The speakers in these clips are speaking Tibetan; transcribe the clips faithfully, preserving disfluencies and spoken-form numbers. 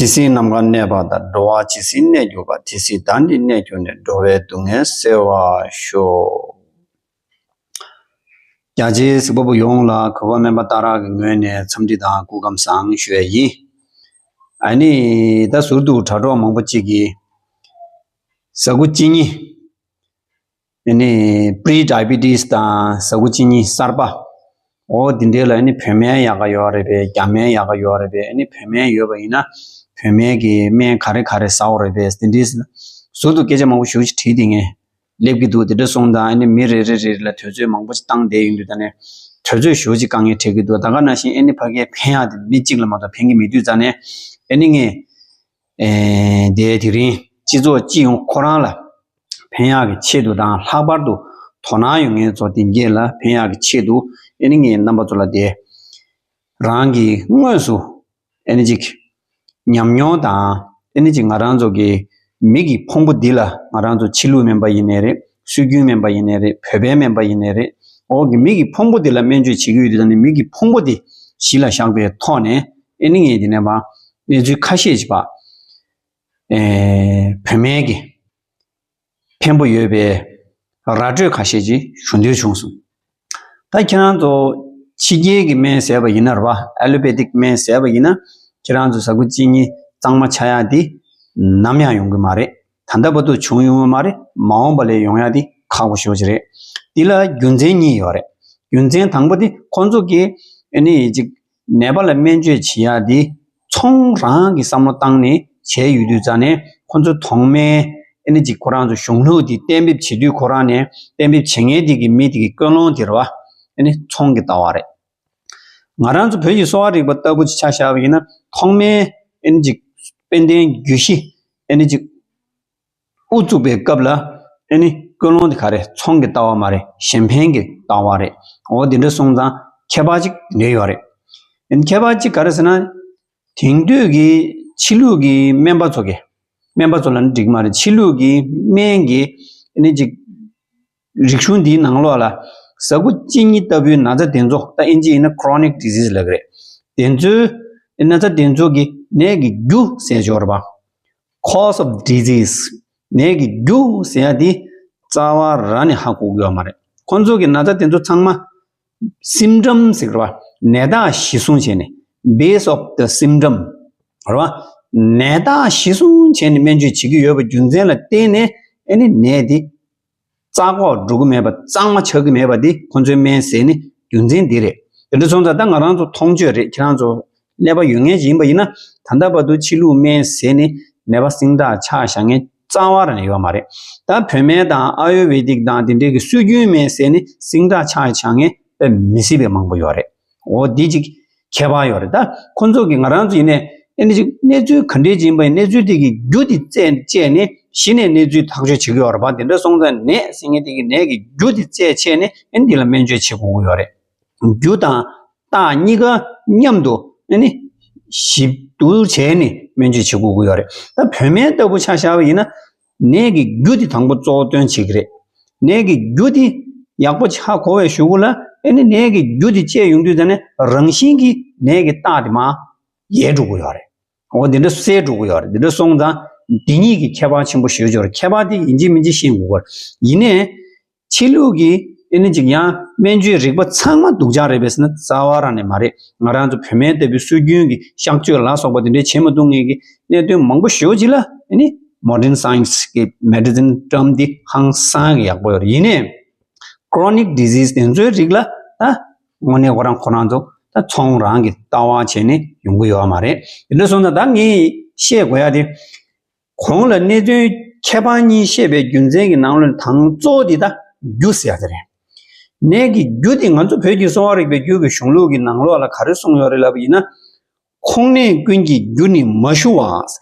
ཇི་སྲིད་ནམ་མཁའ་གནས་པ་དང་། འགྲོ་བ་ཇི་སྲིད་གནས་གྱུར་པ། དེ་སྲིད་བདག་ནི་གནས་གྱུར་ནས། འགྲོ་བའི་སྡུག་བསྔལ་སེལ་བར་ཤོག། རྒྱ་ཆེའི་གཟིགས་པ་པོ་ཡོངས་ལ་གུས་པ་སྨན་པ་སྟག་ར་གི་ངོས་ནས་འཚམས་འདྲི་དང་སྐུ་ཁམས་བཟང་ཞུ་ཡ་ཡིན། ཨ་ནི་ད་ཟུར་དུ་དྲ་གྲོགས་མང་པོ་ཅིག་གིས་ཟ་ཁུ་གཅིན་སྙི་ཨ་ནི་pre diabetes དང་ཟ་ཁུ་གཅིན་སྙི་གསར་པ། འོ་འདི་འདྲའི་ལ་ཨ་ནི་བོད་སྨན་ཡག་ག་ཡོད་རེད་པས། རྒྱ་སྨན་ཡག་ག་ཡོད་རེད་པས། ཨ་ནི་བོད་སྨན་ཡོད་པ་ཡིན་ན་བོད་སྨན་གྱི་སྨན་ག་རེ་ག་རེ་ཟ་འོ་རེད་པས། འདི་འདྲའི་ཟུར་དུ་སྐད་ཆ་མང་པོ་ཞེ་པོ་ཅིག་དྲིས་བསྡད་མཁན་སླེབས་ཀྱི་འདུག། འདི་འདྲ་སོང་ཙང་ཨ་ནི་མི་རེ་རེ་རེ་ལ་དུས་ཚོད་མང་པོ་ཅིག་བཏང་བསྡད་ཡོང་དུས། ད་ནས་དུས་ཚོད་ཞེ་པོ་ཅིག་དཀའ་ངལ་འཕྲད་ཀྱི་འདུག། ད་ག་ནང་བཞིན་ཨ་ནི་ཕ་གིར་ཕན་ཡག་དེ་མི་གཅིག་ལ་མ་གཏོགས་ཕན་གྱི་མེད་དུས་ཙང་ནས་ཨ་ནི་ངས་ཨེ་དེ་དེ་རིང་སྤྱི་ཚོགས་སྤྱི་ཡོངས་ཁོ་རང་ལ་ཕན་ཡག་གི་ཆེད་དུ་དང་། ལྷག་པར་དུ་དོ་སྣང་ཡོད་མཁན་ཚོ་དེ་འགས་ལ་ཕན་ཡག་གི་ཆེད་དུ་ཨ་ནི་ངས་རྣམ་པ་ཚོ་ལ་དེ་རང་གི་དངོས་སུ་ཨ་ནི་ཅིག་ཉམས་མྱོང་དང་། ཨ་ནི་ཅིག་ང་རང་ཚོ་གི་མི་གི་ཕུང་པོ་འདི་ལ། ང་རང་ཚོ་ཕྱི་ལུགས་སྨན་པ་ཡིན་ནའི་རེད། སྲོལ་རྒྱུན་སྨན་པ་ཡིན་ནའི་རེད། བོད་པའི་སྨན་པ་ཡིན་ནའི་རེད། འོ་གི་མི་གི་ཕུང་པོ་འདི་ལ་སྨན་བཅོས་བྱེད་ཀྱི་ཡོད་དུས། ད་ནི་མི་གི་ཕུང་པོ་འདི་གཞི་ལ་བཞག་པའི་ཐོག་ནས་ཨ་ནི་ངས་འདི་ནས་མར་གནས་ཚུལ་ཁ་ཤས་ཅིག་ཕར་ཨེ་བོད་སྨན་གྱི་ཕན་པོ་ཡོད་པའི་ར་སྤྲོད་ཁ་ཤས་ཅིག་ཞུ་འདོད་བྱུང་སོང་། ད་ཁྱེད་རང་ཚོ་ཕྱི་རྒྱལ་གྱི་སྨན་ཟས་པ་ཡིན་ན་རེད་པ། allopathic སྨན་ཟས་པ་ཡིན་ན་ཁྱེད་རང་ཚོ་ཟ་ཁུ་གཅིན་སྙི་གཙང་མ་ཆགས་ཡག་འདི་ནམ་ཡང་ཡོང་གི་མ་རེད། ད་ལྟ་བར་དུ་བྱུང་ཡོང་གི་མ་རེད། མ་འོངས་པ་ལ་ཡོང་ཡག་འདི་ཁག་པོ་ཞེ་པོ་ཅིག་རེད། འདི་ལ་རྒྱུ་མཚན་གཉིས་ཡོད་རེད། རྒྱུ་མཚན་དང་པོ་འདི་ཁོང་ཚོ་གིས་ཨ་ནི་ཅིག་ནད་པ་ལ་སྨན་བཅོས་བྱེད་ཡག་འདི་ཚོང་རང་གི་བསམ་བློ་བཏང་ནས་བྱས་ཡོད་དུས་ཙང་ནས། ཁོང་ཚོ་ཐོག་མའི་ཨ་ནི་ཅིག་ཁོ་རང་ཚོ་གཞུང་ལུགས་འདི་གཏན་འབེབས་བྱེད་དུས། ཁོ་རང་ནས་གཏན་འབེབས་བྱེད་མཁན་དེ་གི་མི་དེ་གི་ཀུན་སློང་དེ་རེད་པ། ཨ་ནི་ཚོང་གི་ལྟ་བ་རེད། ང་རང་ཚོ་བོད་ཀྱི་གསོ་བ་རིག་པ་ལྟ་བུ་ཅིག་ཆ་བཞག་པ་ཡིན་ན། ཐོག་མའི་ཨ་ནི་ཅིག་དཔལ་ལྡན་རྒྱུད་བཞི་ཨ་ནི་ཅིག་དབུ་བཙུགས་པའི་སྐབས་ལ་ཨ་ནི་ཀུན་སློང་དེ་ག་རེ། ཚོང་གི་ལྟ་བ་མ་རེད། གཞན་ཕན་གྱི་ལྟ་བ་རེད། འོ་དེ་འདྲ་སོང་ཙང་ཁྱད་པར་ཅིག་དེ་འདྲ་ཡོད་རེད། ཨ་ནི་ཁྱད་པར་ཅིག་ག་རེ་ཟེར་ན། དེང་དུས་ཀྱི་ཕྱི་ལུགས་ཀྱི་སྨན་པ་ཚོ་གི། སྨན་པ་ཚོ་ལ་ནི་འགྲིག་མ་རེད། ཕྱི་ལུགས་ཀྱི་སྨན་གྱི་ཨ་ནི་ཅིག་རིག་གཞུང་འདིའི་ནང་ལོགས་ལ་ཟ་ཁུ་གཅིན་སྙི་ལྟ་བུའི་ན་ཚ་དེ་ཚོ། ད་ཨིན་ཇི་ཡིན་ན་chronic disease ལབ་ཀྱི་རེད། དེ་ཚོའི་ན་ཚ་དེ་ཚོ་གི་ནད་ཀྱི་རྒྱུ་ཟེར་ཡོད་རེད་པ། cause of disease ནད་ཀྱི་རྒྱུ་ཟེར་ཡ་དེ་རྩ་བ་རང་ནས་ཧ་གོ་གི་ཡོད་མ་རེད། ཁོང་ཚོ་གི་ན་ཚ་དེ་ཚོ་ཚང་མ་symptom ཟེར་གི་རེད་པ། ནད་རྟགས་གཞི་བཟུང་བྱས་ནས། base of the symptom རེད་པ། ནད་རྟགས་གཞི་བཟུང་བྱས་ནས་སྨན་བཅོས་བྱེད་ཀྱི་ཡོད་པའི་རྒྱུ་མཚན་ལ་བརྟེན་ནས་ཨ་ནི་ནད་དེ་རྩ་འགོག་འགྲོ་གི་མེད་པ། གཙང་མ་ཆགས་ཀྱི་མེད་པ་དེ་ཁོང་ཚོའི་སྨན་ཟས་ནི་རྒྱུ་མཚན་འདི་རེད། དེ་འདྲ་སོང་ཙང་ད་ང་རང་ཚོ་མཐོང་ཆོས་རེད། ཁྱེད་རང་ཚོ་ཀླད་པ་ཡོད་མཁན་ཞིག་ཡིན་པ་ཡིན་ན། ད་ལྟ་བར་དུ་ཕྱི་ལུགས་སྨན་ཟས་ནི་ནད་པ་ཟིང་དྲག་ཆགས་བཞག་མཁན་རྩ་བ་རང་ནས་ཡོད་མ་རེད། ད་བོད་སྨན་དང་ཨ་ཡུར་ཝེ་དིག་དང་དེ་འདྲའི་གི་སྲོལ་རྒྱུན་སྨན་ཟས་ནི་ཟིང་དྲག་ཆགས་བཞག་མཁན་དཔེ་མི་སྲིད་པའི་མང་པོ་ཡོད་རེད། འོ་འདི་གཅིག་ཁྱད་པར་ཡོད་རེད། ད་ཁོང་ཚོ་གིས་ང་རང་ཚོ་ཡིན་ནའི་ཨ་ནི་ཅིག་གནས་ཚུལ་ག་འདྲས་ཅིག་ཡིན་པ་ཡིན། གནས་ཚུལ་དེ་གི་རྒྱུ་དེ་བཙལ་བཅད་ནས་གཞི་ནས་གནས་ཚུལ་ཐག་གཅོད་བྱེད་ཀྱི་ཡོད་རེད་པ། དེ་འདྲ་སོང་ཙང་ནད་ཟེར་མཁན་དེ་གི་ནད་ཀྱི་རྒྱུ་དེ་བཙལ་བྱས་ནས་ཨ་ནི་འདི་ལ་སྨན་བཅོས་བྱེད་དགོས་ཀྱི་ཡོད་རེད། རྒྱུ་དང་རྟགས་གཉིས་ཀ་མཉམ་དུ་ཨ་ནི་ཞིབ་བསྡུར་བྱས་ནས་སྨན་བཅོས་བྱེད་དགོས་ཀྱི་ཡོད་རེད། ད་བོད་སྨན་ལྟ་བུ་ཆ་བཞག་པ་ཡིན་ན། ནད་ཀྱི་རྒྱུ་དེ་དང་པོ་གཙོ་བོ་སྟོན་བྱེད་ཀྱི་རེད། ནད་ཀྱི་རྒྱུ་དེ་ཡག་པོ་ཧ་གོ་བའི་གཞུག་གུ་ལ་ཨ་ནི་ནད་ཀྱི་རྒྱུ་དེ་བཅད་ཡོང་དུས་ཙ་ནས་རང་བཞིན་གྱིས་ནད་ཀྱི་རྟགས་དེ་མར་ཡལ་འགྲོ་གི་ཡོད་རེད། འོ་འདི་འདྲ་སེལ་འགྲོ་གི་ཡོད་རེད། འདི་འདྲ་སོང་ཙང་འདི་གཉིས་ཀྱི་ཁྱད་པར་ཆེན་པོ་ཞེ་པོ་ཅིག་ཡོད་རེད། ཁྱད་པར་དེ་ཡིན་གཅིག་མིན་གཅིག་ཤེས་དགོས་ཀྱི་རེད། ཡིན་ནའི་ཕྱི་ལུགས་ཀྱི་ཨ་ནི་ཅིག་ཡང་སྨན་བཅོས་རིག་པ་ཚང་མ་སྡུག་ཅག་རེད་པས་ཟེར་ན་རྩ་བ་རང་ནས་མ་རེད། ང་རང་ཚོ་བོད་སྨན་ལྟ་བུའི་སྲོལ་རྒྱུན་གྱི་གཤག་བཅོས་ལ་སོགས་པ་དེ་འདྲའི་བྱེད་མ་ཐུབ་མཁན་གྱི་གནད་དོན་མང་པོ་ཞེ་པོ་ཅིག་ལ་ཨ་ནི་modern science གི་medicine term འདི་ཧང་སང་གི་ཡག་པོ་ཡོད་རེད། ཡིན་ནའི་chronic disease དེ་ཚོའི་རིགས་ལ་ད་དངོས་གནས་ཁོ་རང་ཁོ་རང་ཚོ་ད་ཚོང་རང་གི་ལྟ་བ་བྱས་ནས་ཡོང་གི་ཡོད་མ་རེད། དེ་འདྲ་སོང་ཙང་ད་ངས་བཤད་དགོས་ཡ་དེ། གོང་ལ་གནད་དོན་ཁྱད་པར་གཉིས་བཤད་པའི་རྒྱུ་མཚན་གྱི་ནང་ལོགས་ནས་དང་གཙོ་བོ་འདི་ད་རྒྱུ་ཟེར་ཡ་དེ་རེད། ནད་ཀྱི་རྒྱུ་དེ་ང་ཚོ་བོད་ཀྱི་གསོ་བ་རིག་པའི་རྒྱུད་ཀྱི་གཞུང་ལུགས་ཀྱི་ནང་ལོགས་ལ་ག་རེ་གསུངས་ཡོད་རེད་ལབ་པ་ཡིན་ན། ཁོང་ནད་ཀུན་གྱི་རྒྱུ་ནི་མ་ཞུ་བ།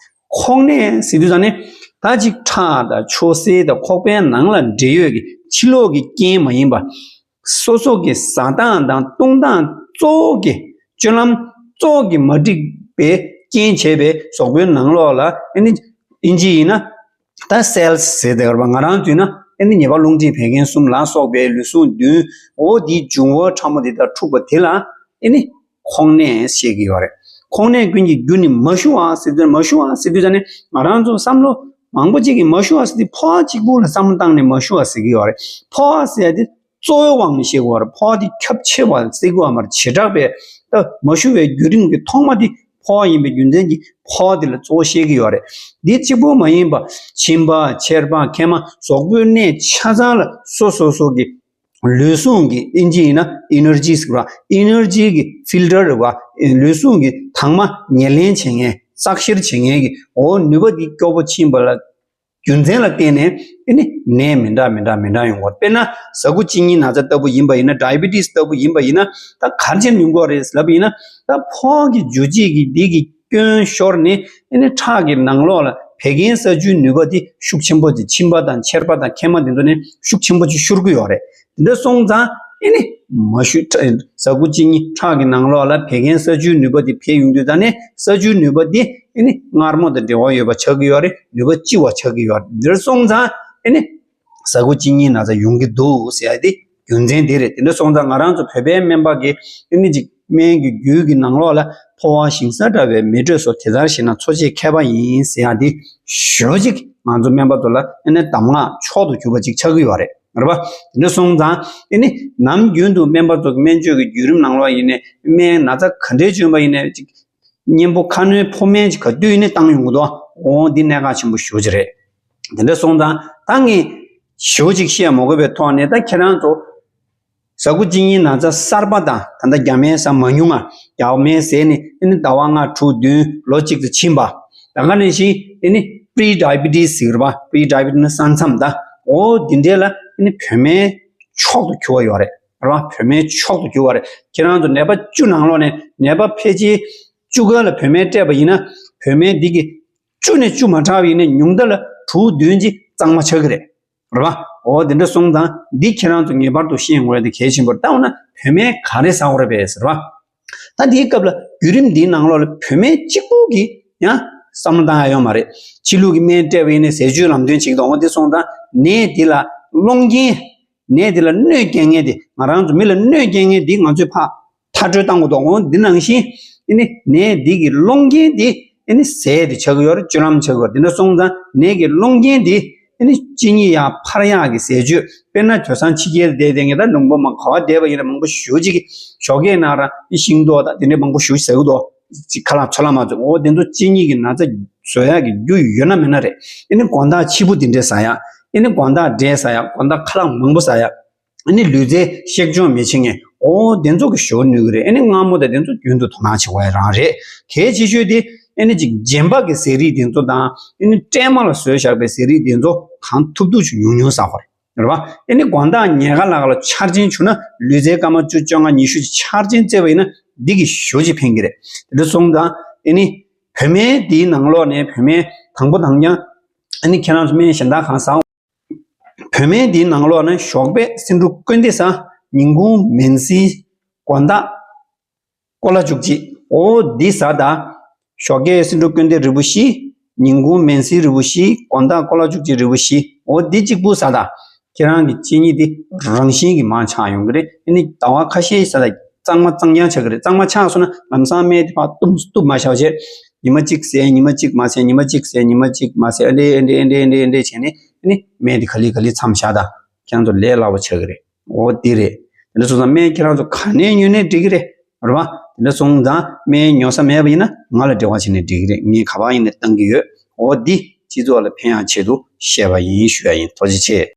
ཁོང་ནད་ཟེར་དུས་ཙ་ནས་ད་ཅིག་ཁྲག་དང་ཆུ་སེར་དང་ཁོག་པའི་ནང་ལ་འབྲེལ་ཡོད་ཀྱི་ཕྱི་ལོགས་ཀྱི་རྐྱེན་མ་ཡིན་པ། སོ་སོ་གི་ཟ་སྟངས་དང་བཏུང་སྟངས་གཙོ་བོ་གི་སྤྱོད་ལམ་གཙོ་བོ་གི་མ་འགྲིག་པའི་རྐྱེན་བྱས་པའི་གཟུགས་པོའི་ནང་ལོགས་ལ་ཨ་ནི་ཨིན་ཇི་ཡིན་ན་ད་cells ཟེར་བསྡད་ཡོད་རེད་པ། ང་རང་ཚོ་ཡིན་ན་ཨ་ནི་ཉེས་པ་རླུང་མཁྲིས་བད་ཀན་གསུམ་ལ་སོགས་པའི་ལུས་ཟུངས་བདུན། འོ་དེའི་འབྱུང་བ་ཕྲ་མོ་དེ་དང་འཁྲུགས་པ་དེ་ལ་ཨ་ནི་ཁོང་ནད་ཟེར་གྱི་ཡོད་རེད། ཁོང་ནད་ཀུན་གྱི་རྒྱུ་ནི་མ་ཞུ་བ་ཟེར་དུས། མ་ཞུ་བ་ཟེར་དུས་ཙ་ནས་ང་རང་ཚོ་བསམ་བློ་མང་པོ་ཅིག་གིས་མ་ཞུ་བ་ཟེར་དུས་ཕོ་བ་གཅིག་པུ་ལ་བསམ་བློ་བཏང་ནས་མ་ཞུ་བ་ཟེར་གྱི་ཡོད་རེད། ཕོ་བ་ཟེར་ཡ་དེ་གཙོ་བོའི་དབང་ནས་བཤད་དགོས་པ་རེད། ཕོ་བ་དེ་ཁྱབ་ཆེ་བ་ཟེར་དགོས་པ་མ་རེད། བྱེ་བྲག་པའི་ད་མ་ཞུ་བའི་བརྒྱུད་རིམ་གྱི་ཐོག་མ་དེ་ཕོ་བ་ཡིན་པའི་རྒྱུ་མཚན་གྱིས་ཕོ་བ་དེ་ལ་གཙོ་བོ་བཤད་ཀྱི་ཡོད་རེད། འདི་གཅིག་པུ་མ་ཡིན་པ་མཆིན་པ་མཆེར་པ་མཁལ་མ་གཟུགས་པོའི་གནས་ཆ་ཚང་ལ་སོ་སོ་སོ་གི་ལུས་ཟུངས་ཀྱི་ཨིན་ཇི་ཡིན་ན་ཨེ་ནར་ཇི་ཟེར་བ། ཨེ་ནར་ཇི་གི་ཕིལ་ཊར་རེད་བ། ལུས་ཟུངས་ཀྱི་དྭངས་མ་ཉེར་ལེན་བྱེད་མཁན་བཙག་བཤེར་བྱེད་མཁན་གྱི་འོ་ནུས་པ་འདི་སྐྱོ་པོ་ཕྱིན་པ་ལ་རྒྱུ་མཚན་ལ་བརྟེན་ནས་ཨེ་ནི་ནད་མི་འདྲ་མི་འདྲ་མི་འདྲ་ཡོང་བ། དཔེར་ན་ཟ་ཁུ་གཅིན་སྙི་ན་ཚ་ལྟ་བུ་ཡིན་པ་ཡིན་ན། ཌའི་བི་ཊི་སི་ལྟ་བུ་ཡིན་པ་ཡིན་ན། ད་ག་རེ་བྱས་ནས་ཡོང་གི་ཡོད་རེད་ལབ་པ་ཡིན་ན། ད་ཕོ་བ་གི་འཇུ་བྱེད་ཀྱི་འདི་གི་སྐྱོན་ཤོར་ནས་ཨེ་ནི་ཁྲག་གི་ནང་ལོགས་ལ་བད་ཀན་ས་འཇུའི་ནུས་པ་དེ་ཤུགས་ཆེན་པོ་ཅིག་མཆིན་པ་དང་མཆེར་པ་དང་མཁལ་མ་དེ་ཚོ་ནས་ཤུགས་ཆེན་པོ་ཅིག་ཤོར་གྱི་ཡོད་རེད། དེ་འདྲ་སོང་ཙང་ཨེ་ནི་མ་ཞུ། ཁྲ་ཟ་ཁུ་གཅིན་སྙི་ཁྲག་གི་ནང་ལོགས་ལ་བད་ཀན་ས་འཇུའི་ནུས་པ་དེ་འཕེལ་ཡོང་དུས་ཙ་ནས་ས་འཇུའི་ནུས་པ་དེ་ཨེ་ནི་མངར་མོ་དང་འབྲེལ་བ་ཡོད་པ་ཆགས་ཀྱི་ཡོད་རེད། ནུས་པ་ལྕི་བ་ཆགས་ཀྱི་ཡོད་རེད། དེ་འདྲ་སོང་ཙང་ཨེ་ནི་ཟ་ཁུ་གཅིན་སྙི་ན་ཚ་ཡོང་གི་འདུག་ཟེར་ཡ་དེ་རྒྱུ་མཚན་དེ་རེད། དེ་འདྲ་སོང་ཙང་ང་རང་ཚོ་བོད་པའི་སྨན་པ་གིས་ཨེ་ནི་ཅིག་སྨན་གྱི་རྒྱུད་ཀྱི་ནང་ལོགས་ལ་ཕོ་བ་ཞིང་ས་འདྲ་བའི་མེ་དྲོད་སོགས་དེ་ལྟར་ཞིག་ན་འཚོ་བྱེད་མཁས་པ་ཡིན་ཟེར་ཡ་དེ་ཞོ་ཅིག་ང་ཚོ་སྨན་པ་ཚོ་ལ་ཨེ་ནི་གདམས་ངག་མཆོག་ཏུ་གྱུར་པ་ཅིག་ཆགས་ཀྱི་ཡོད་རེད། རེད་པ། དེ་འདྲ་སོང་ཙང་ཨེ་ནི་ནམ་རྒྱུན་དུ་སྨན་པ་ཚོ་གི་སྨན་བཅོས་ཀྱི་བརྒྱུད་རིམ་ནང་ལོགས་ཡིན་ནའི་སྨན་ན་ཚ་ག་འདྲའི་བྱུང་བ་ཡིན་ནའི་ཅིག་གཉེན་པོ་ཁ་སྣོན་ཕོ་སྨན་ཅིག་ག་དུས་ནས་བཏང་ཡོང་གི་འདུག་འོ་འདི་གནད་འགག་ཆེན་པོ་ཞེ་པོ་ཅིག་རེད། དེ་འདྲ་སོང་ཙང་ད་ངས་ཞེ་པོ་ཅིག་བཤད་མ་དགོས་པའི་ཐོག་ནས། ད་ཁྱེད་རང་ཚོ་ཟ་ཁུ་གཅིན་སྙི་ན་ཚ་གསར་པ་དང་། ད་ལྟ་རྒྱ་སྨན་ཟ་མ་མྱོང་ང་། རྒྱ་སྨན་ཟས་ནས་ཨེ་ནི་ཟླ་བ་ལྔ་དྲུག་བདུན་ལོ་གཅིག་ཙམ་ཕྱིན་པ། ད་ག་ནང་བཞིན་ཨེ་ནི་པི་རི་ཌའི་བི་ཊི་སི་ཟེར་བ། པི་རི་ཌའི་བི་ཊི་སི་ནི་ས་མཚམས་ད། འོ་འདི་འདྲས་ལ་ཨེ་ནི་བོད་སྨན་མཆོག་ཏུ་གྱུར་བ་ཡོད་རེད། རེད་བ། བོད་སྨན་མཆོག་ཏུ་གྱུར་བ་རེད། ཁྱེད་རང་ཚོ་ནད་པ་བཅུ་ནང་ལོགས་ནས་ནད་པ་ཕལ་ཆེར་བཅུ་ཀ་ལ་བོད་སྨན་སྤྲད་པ་ཡིན་ན། བོད་སྨན་འདི་གི་བཅུ་ནས་བཅུ་མ་དྲག་པ་ཡིན་ན་ཉུང་མཐའ་ལ་དྲུག་བདུན་ཅིག་གཙང་མ་ཆགས་ཀྱི་རེད། རེད་བ། འོ་དེ་འདྲ་སོང་ཙང་འདི་ཁྱེད་རང་ཚོ་ངེས་པར་དུ་ཤེས་དགོས་ཡ་དེ་གལ་ཆེན་པོ་རེད། ད་འོ་ན་བོད་སྨན་ག་རེ་ཟ་དགོས་རེད་པས་ཟེར་བ། ད་འདིའི་སྐབས་ལ་བརྒྱུད་རིམ་འདིའི་ནང་ལོགས་ལ་བོད་སྨན་གཅིག་པུ་གིས་ཡང་བསམ་བློ་བཏང་ཡ་ཡོད་མ་རེད། ཕྱི་ལུགས་ཀྱི་སྨན་སྤྲད་པ་ཡིན་ནའི་ཟས་སྤྱོད་ལམ་སྟོན་བྱེད་ཀྱི་འདུག་འོ་དེ་སོང་ཙང་ནད་འདི་ལ་སློང་རྐྱེན། ནད་འདི་ལ་གནོད་སྐྱེལ་མཁན་དེ། ང་རང་ཚོ་མི་ལ་གནོད་སྐྱེལ་མཁན་འདི་ང་ཚོས་ཕར་མཐར་སྐྲོད་བཏང་དགོས་འདུག་འོ་འདི་ནང་བཞིན་ཨེ་ནི་ནད་འདི་གི་སློང་རྐྱེན་འདི་ཨེ་ནི་ཟས་དེ་ཆགས་ཀྱི་ཡོད་རེད། སྤྱོད་ལམ་ཆགས་ཀྱི་ཡོད་རེད། དེ་འདྲ་སོང་ཙང་ནད་ཀྱི་སློང་རྐྱེན་འདི་ཨེ་ནི་གཅིན་སྙི་ཡག་འཕར་ཡག་གི་ཟས་སྤྱོད། དཔེར་ན་དེང་སང་ཕྱི་རྒྱལ་བསྡད་བསྡད་མཁན་ད་ལུང་པ་མང་ག་བ་བསྡད་པ་ཡིན་ན་མང་པོ་ཞེ་པོ་ཅིག་གིས་ཞོགས་ཀས་ནང་ར་ཤིང་ཏོག་དང་དེ་འདྲ་མང་པོ་ཞེ་པོ་ཟ་གི་འདུག་ཅིག་ཁ་ལག་ཚོད་ལ་མ་ཚོད། འོ་དེ་ཚོ་གཅིན་སྙི་གི་ན་ཚ་བཟོ་ཡག་གི་རྒྱུ་ཡོད་ན་མེད་ན་རེད། ཨེ་ནི་དགོང་དག་ཕྱི་པོ་དེ་འདྲས་ཟ་ཡག་ཨེ་ནི་དགོང་དག་འབྲས་ཟ་ཡག་དགོང་དག་ཁ་ལག་མང་པོ་ཟ་ཡག་ཨེ་ནི་ལུས་རྩལ་གཤེགས་སྐྱོང་མི་བྱེད་མཁན། འོ་དེ་ཚོ་གི་ཞོར་ནུས་ཀྱི་རེད། ཨེ་ནི་མངར་མོ་དང་དེ་ཚོ་རྒྱུན་དུ་དོ་སྣང་བྱེད་དགོས་ཡ་རང་རེད། གལ་ཆེ་ཤོས་དེ་ཨེ་ནི་ཅིག་རྗེན་པ་གི་ཟས་རིགས་དེ་ཚོ་དང་། ཨེ་ནི་སྲན་མ་ལ་བཟོས་བཞག་པའི་ཟས་རིགས་དེ་ཚོ་གང་ཐུབ་ཐུབ་ཅིག་ཉུང་ཉུང་ཟ་དགོས་རེད། རེད་བ། ཨེ་ནི་དགོང་དག་ཉལ་ཁ་ལ་ཁ་ལ་ཆར་ཆེན་བྱུང་ན། ལུས་རྩལ་སྐར་མ་བཅུ་བཅོ་ལྔ་ཉི་ཤུ་ཅིག་ཆར་ཆེན་རྩེད་པ་ཡིན་ན་འདི་གིས་ཞེ་པོ་ཅིག་ཕན་གྱི་རེད། དེ་འདྲ་སོང་ཙང་ཨེ་ནི་བོད་སྨན་འདིའི་ནང་ལོགས་ནས་བོད་སྨན་དང་པོ་དང་རྐྱང་ཨེ་ནི་ཁྱེད་རང་ཚོ་སྨན་གཞན་དག་གང་ཟ། བོད་སྨན་འདིའི་ནང་ལོགས་ནས་ཞོགས་པའི་སེ་འབྲུ་ཀུན་ལྡི་ཟ། ཉིན་གུང་སྨན་སིལ། དགོང་དག་ཀོ་ལ་བཅུ་གཅིག་འོ་འདི་ཟ་དང་། ཞོགས་ཀས་སེ་འབྲུ་ཀུན་ལྡི་རིལ་བུ་བཞི། ཉིན་གུང་སྨན་སིལ་རིལ་བུ་བཞི། དགོང་དག་ཀོ་ལ་བཅུ་གཅིག་རིལ་བུ་བཞི། འོ་འདི་གཅིག་པུ་ཟ་དང་། ཁྱེད་རང་གི་གཅིན་སྙི་འདི་རང་བཞིན་གྱིས་མར་ཆག་ཡོང་གི་རེད། ཨེ་ནི་ཟླ་བ་ཁ་ཤས་ཟ་དང་གཙང་མ་གཙང་རྐྱང་ཆགས་ཀྱི་རེད། གཙང་མ་ཆག་སོང་ན་ལམ་སང་སྨན་དེ་ཕར་གཏུབ་གཏུབ་མ་བཞག་བྱས། ཉི་མ་གཅིག་ཟས། ཉི་མ་གཅིག་མ་ཟས། ཉི་མ་གཅིག་ཟས། ཉི་མ་གཅིག་མ་ཟས། ཨེ་འདྲས་ཨེ་འདྲས་ཨེ་འདྲས་ཨེ་འདྲས་བྱས་ནས་ཨེ་ནི་སྨན་དེ་ག་ལེ་ག་ལེ་མཚམས་བཞག་དང་། ཁྱེད་རང་ཚོ་ལས་སླ་པོ་ཆགས་ཀྱི་རེད། འོ་འདི་རེད། དེ་འདྲ་སོང་ཙང་སྨན་ཁྱེད་རང་ཚོ་ག་ནས་ཉོས་ནས་འགྲིག་གི་རེད། རེད་བ། དེ་འདྲ་སོང་ཙང་སྨན་ཉོ་ས་མེད་པ་ཡིན་ན་ང་ལ་འབྲེལ་བ་བྱས་ནས་འགྲིག་གི་རེད། ངས་ག་པར་ཡིན་ནའི་བཏང་གི་ཡོད། འོ་འདི་སྤྱི་ཚོགས་ལ་ཕན་ཡག་ཆེད་དུ་བཤད་པ་ཡིན་ཞུ་ཡ་ཡིན། ཐུགས་རྗེ་ཆེ།